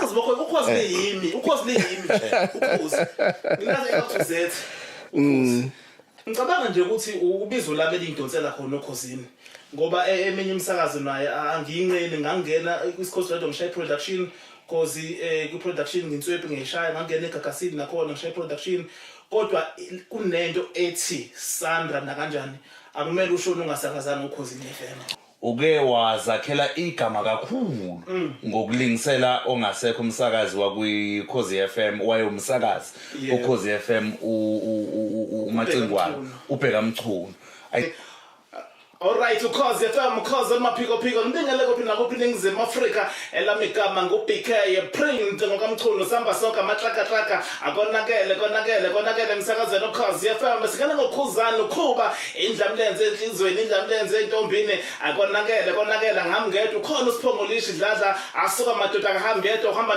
Ukhozi bokho, ukhozi liyimi, ukhozi liyimi nje, ukhozi. Nginazo i-A to Z. Ukhozi. Ngicabanga nje ukuthi ubizo lami elingidonsela khona okhozini. Ngoba eminye imisakazo naye angiyinqeni, ngangena kwisikhosi radio ngishaya production, cause kwi-production nginswephi ngiyishaya, ngangena egagasini nakhona ngishaya production. Kodwa kunento ethi Sandra nakanjani akumele ushone ungasakazanga okhozini FM. Uke wazakhela igama kakhulu ngokulingisela ongasekho umsakazi wakwiKhozi FM, wayewumsakazi uKhozi FM, uMacingwane, uBheka Mchunu. Alright, ukhozi FM, ukhozi olumaphiko phiko, ngibingele kuphi nakuphi iNingizimu Afrika. Elami igama ngu-BK Print ngokaMchunu, sihamba sonke amatrakatraka, akonakele konakele konakele emsakazweni ukhozi FM. Singena ngokhuzana ukhuba indlamlenze enhlizweni, indlamlenze entombini, akonakele konakele, angihami ngedwa, ukhona uSiphongolishi Dladla, asuka madoda akahambi yedwa, uhamba